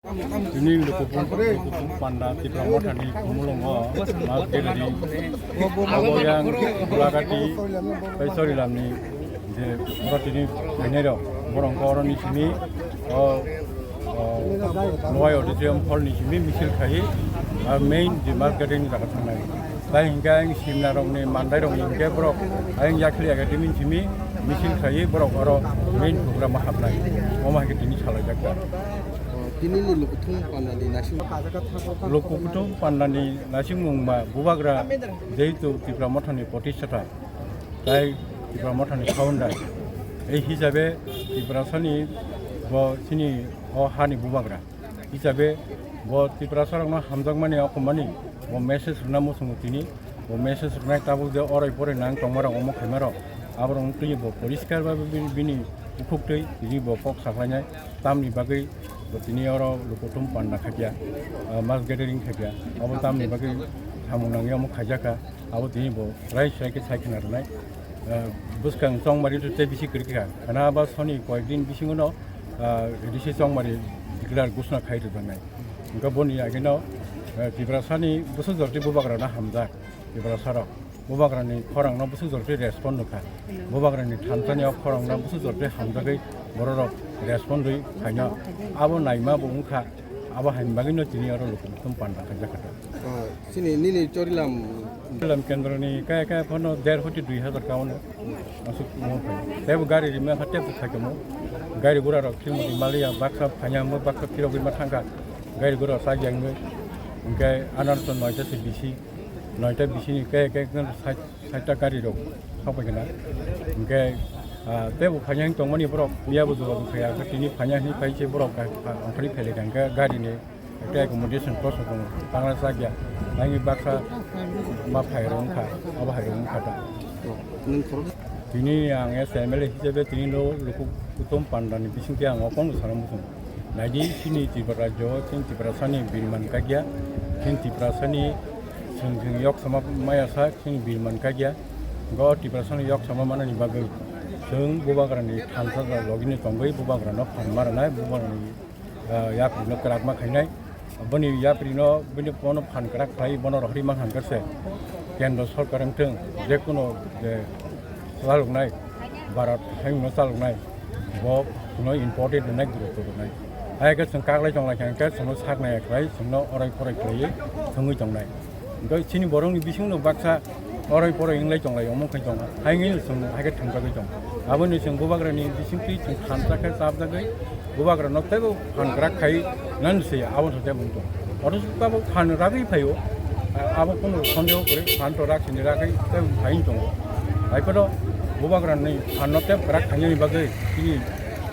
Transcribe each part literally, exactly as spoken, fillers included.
Tini Lukupum, Lukupum Panda Tipra Mothani Khumulwngo Mass Gathering, abo yang Gulagati, Paisori Lamni je oro tini phainairok, borok oroni simi, o, o, Lowai Auditorium Hall ni simi misil khai, a main je Mass Gathering jaga thangnai. Tai hingke ang simna rokni mandai rokni hingke borok ayang yakli academy simi misil khai borok oro main program o hapnai. Omo hai khe tini salai jak ta. Tini ni Lukupum Panda ni naising. Lukupum Panda ni naising mung ma bubagra jehetu Tipra Mothani protistata tai Tipra Mothani founder. Ei hisabe Tiprasani bo chini o hani bubagra. Hisabe bo Tiprasarokno hamjakmani okomani bo message rwna muchungo tini. Bo message rwnai tabuk je oroi poroi nang tongmarok omo khaimarok aborok wng twi bo poriskar bai bini bukhuk twi tini bo kok saklainai tamni bagwi bo tini oro Lukupum Panda khaikya, ah, mass gathering khaikya abo tamni bagwi samung nangya omo khaijakha abo tini bo rai sai khe sai khna rwnai. Ah, bwskang chongmari tei bisi kwrwi kha khana ba soni koyek din bisingo no ah, A D C chongmari declare ghosna khai rwjaknai. Hwnkhe boni ageno, ah, Tiprasani bwswk jorti bubagrano hamjak, Tiprasarok. Bubagrani khorangno bwswk jorti respond rwkha. Bubagrani thansani o khorangno bwswk jorti hamjagwi bororok respond rwi phaino. Abo naima bo wngkha, abo haini bagwino tini oro Lukupum Panda khaijak kha. Ah, chini nini Chorilam. Chorilam kendroni kaya kaya phano der hoti dui hazar kauna. Aswk mo phai. Tebo gari rima kha tebo khai kamo. Gari gura rok khilmo di maliya baksa phanya mo baksa phirok rima thangka. Gari gura sa yang mo. Hingke anarso noita se bisi. Noita bisi ni ke ke ke sait saita gari rok. Sok pai kena. Hingke, ah, tebo phanya hing tongmani borok. Iya bo jora bo khaya. Tini phanya hing phai se borok. Angkhari phele kangka gari ni. Tei accommodation cost tongo, tangna chakya. Nangni baksa ma phairok wngkha, abo hairok wngkha ta. Nwng khorok? Tini ang as M L A hisabe tini no Lukupum Panda ni bisingtwi ang o kokno sana muchung. Naidi chini Tripura rajyo, chini Tiprasani birman kakya, chini Tiprasani chwng chwng yok sama maya sa chini birman kakya. Go Tiprasani yok sama manani bagwi chwng bubagrani thansa logini tongwi bubagrano phan maranai bubagrani ah, yaprino kwrakma khainai. Boni yaprino bini bono phan kwrak khlai, bono rohorwi mankha hwnkhe se kendro sorkar wngthung, jekuno je chaloknai, Bharat haino chaloknai, bo chwngno important rwnai, gurutto rwnai. Hai khe chwng kaklai tonglaikha hwnkhe chwngno saknai khlai, chwngno orai porai khlaiwi thwngwi tongnai. Hwnkhe chini borokni bisingno baksa oroi poroi wnglai tonglai, omo khai tongo. Haino chwng haikhe thwngjagwi tongo. Aboni chwng bubagrani bisingtwi chwng thansa khe chapjagwi bubagrano teibo phan kwrak khai nani se abo tei bung tongo. Oro tabuk phan ragwi phaio, abo kunu sondeho kwrwi phan to rak sini ragwi tei phai tongo. Haiphano bubagrani phanno tei kwrak khainani bagwi chini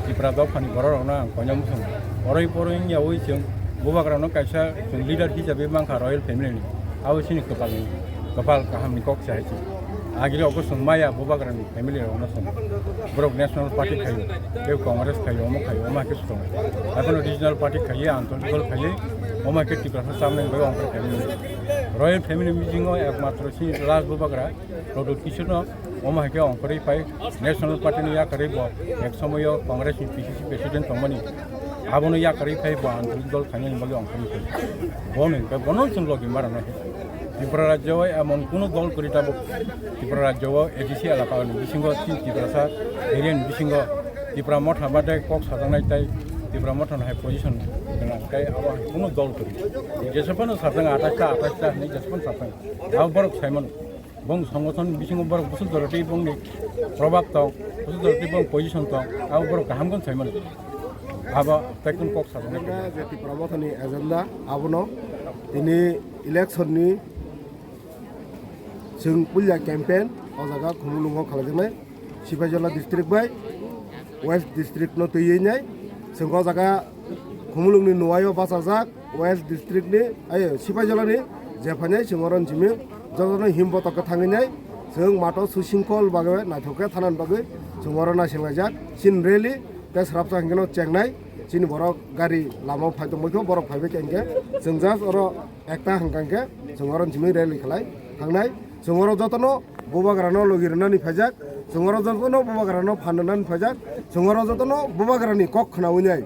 Tipra dophani bororokno ang koinai muchungo. Oroi poroi wngya ui chwng bubagrano kaisa chwng leader hisabe mankha royal family ni. Abo chini kwpalni, kwpal kahamni kok se hai se. Agile obo chwng maya bubagrani family rokno chwng. Borok National Party khaio, tei Congress khaio, omo khaio, omo hai khe se tongo. Haiphano regional party khaio, ancholic dol khaio, omo hai khe Tiprasa chamani bagwi ongkhor khaio. Royal family meeting o ekmatro chini last bubagra Pradyut Kishore no omo hai khe ongkhorwi phai, National Party ni yakarwi bo ek somoyo Congress ni P C C president tongmani, abono yakarwi phai bo ancholic dol khainani bagwi ongkhorwi phai. Bono hwnkhe bono chwng logi mara nai. Tripura rajyo o emon kuno dol kwrwi tabuk Tripura rajyo o A D C elaka ni bisingo chini Tiprasa area ni bisingo Tipra Motha bade kok sajaknai tai Tipra Motha no hai position gwnang tai abo hai kuno dol kwrwi. Jesephano sajak athais ta, athais ta hinwi jesephano sajak. Abo borok saimano. Bong songothon bisingo borok bwswk jorotwi bongni probab tong, bwswk jorotwi bong position tong, abo borok kaham khe saimano. Abo tekkun kok sajaknai. Agenda je Tipra Mothani agenda abono tini election ni chwng puila campaign o jaga Khumulwngo khalaijaknai. Sipaijala district bai West district no twiwi nai chwng o jaga Khumulwng ni nuaio bachajak West district ni, ai, Sipaijala ni je phainai chwng oro ni simi jotono him botok khe thangwi nai chwng mato susingkol bagwi naithok khe thanani bagwi chwng oro naising laijak chini rally tei swrapsa hwnkhe no chengnai chini borok gari lama o phai tongbaikho borok phaibai khe hwnkhe chwng just oro ekta hwnkha hwnkhe chwng oro ni simi rally khlai thangnai. Chwng oro jotono bubagrano logi rwnani phaijak, chwng oro jotono bubagrano phan rwnani phaijak, chwng oro jotono bubagrani kok khnaui nai.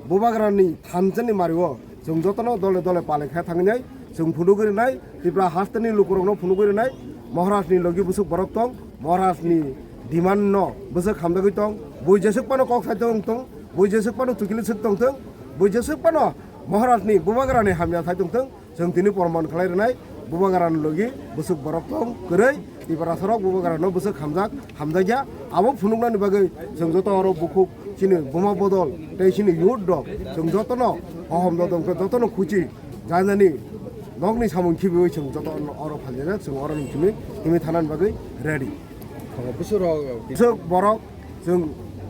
Bubagrani thansa ni mario chwng jotono dole dole palai kha thangwi nai, chwng phunugwi rwnai, Tripura hasteni lukurokno phunugwi rwnai, Maharajni logi bwswk borok tong, Maharajni demand no bwswk hamjagwi tong, bui jeswk phano kok sai tong tong, bui jeswk phano chukili swk tong thung, bui jeswk phano Maharajni Bubagrani hamya sai tong thung, chwng tini porman khlai rwnai, Bubagrani logi bwswk borok tong kwrwi, Tiprasarok Bubagrano bwswk hamjak, hamjakya, abo phunuknani bagwi chwng joto oro bukhuk chini buma bodol tei chini youth rok chwng jotono hohom dodom khe jotono khuchi janani nokni samung khibiwi chwng joto oro phaljajak, chwng oro nung simi himwi thanani bagwi ready. Bwswk rok Bwswk borok chwng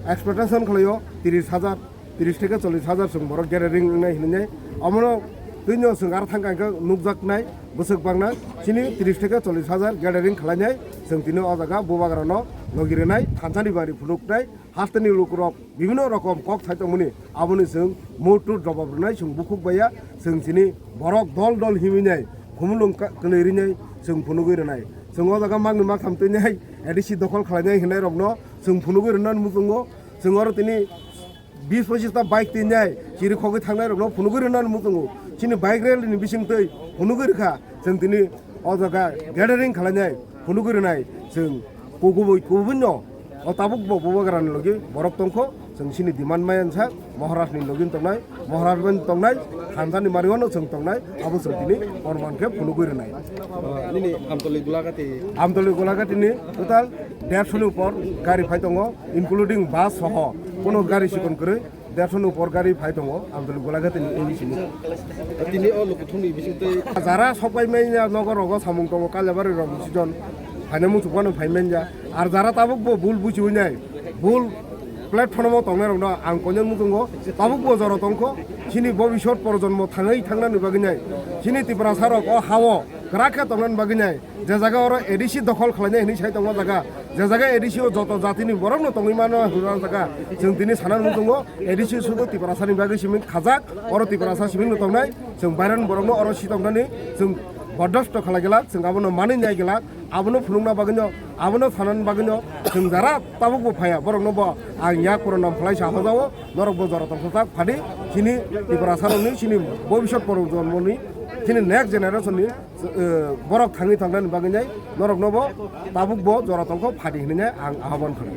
expectation khlaio tris hajar, tris theke chollis hajar chwng borok gathering wngnai hinwi. Omono twino chwng aro thangkha hwnkhe nukjaknai bwswk bangna chini tris theke chollis hajar gathering khlainai chwng tini o jaga Bubagrano logi rwnai, thansani bari phunuknai, hasteni lukurok bibhinno rokom kok sai tongmani aboni chwng muhurtu jobab rwnai chwng bukhuk baiya chwng chini borok dol dol himwi nai khumulwng ka-, kwlwi rwnai chwng phunugwi rwnai. Chwng o jaga makni maktham twinai A D C dokhol khlainai hinwi rokno chwng phunugwi rwnani muchungo chwng oro tini bis pochis ta bike twinai chiri khogwi thangnai rokno phunugwi rwnani muchungo chini bike rally ni bising twi phunugwi rwkha chwng tini o jaga gathering khlainai phunugwi rwnai chwng kubui kubui no o tabuk bo Bubagrani logi borok tongkho chwng chini demand maya sak Maharajni logi tongnai Maharaj bai tongnai thansani mario no chwng tongnai abo chwng tini porman khe phunugwi rwnai. Nini Amtoli Gulagati. Amtoli Gulagati ni total dershoni upor gari phai tongo including bus soho kono gari sikon kwrwi. Dershoni upor gari phai tongo, Amtoli Gulagati ni A D C ni. Tini o lukuthumni bisingtwi. Jara sokpai manya nogo rogo samung tongo, Kailabari rok decision phaina muchuk phano phai manya. Ar jara tabuk bo bul buchiwi nai, bul platform o tongnai rokno ang koinai muchungo, tabuk bo jora tongkho, chini bobisot projonmo thangwi thangnani bagwi nai, chini Tiprasa rok o hao kwrak khe tongnani bagwi nai. Je jaga oro A D C dokhol khlainai hinwi sai tongo jaga, je jaga A D C o joto jatini borokno tongwi mano hwnwi jaga. Chwng tini sana nung tongo, A D C sudu Tiprasani bagwi simi khajak, oro Tiprasa simi no tongnai, chwng bairani borokno oro si tongnani chwng bordosto khlai glak, chwng abono manwi nai glak, abono phunukna bagwino, abono sanani bagwino chwng jara tabuk bo phaiya, borokno bo ang yak poro nam khlai sa hojao, norok bo jora tongsa tak phadi, chini Tiprasa rokni, chini bobisot projonmoni, chini next generation ni eh, borok thangwi tongnani bagwi nai norokno bo tabuk bo jora tongkho phadi hinwi nai ang ahobon khlai.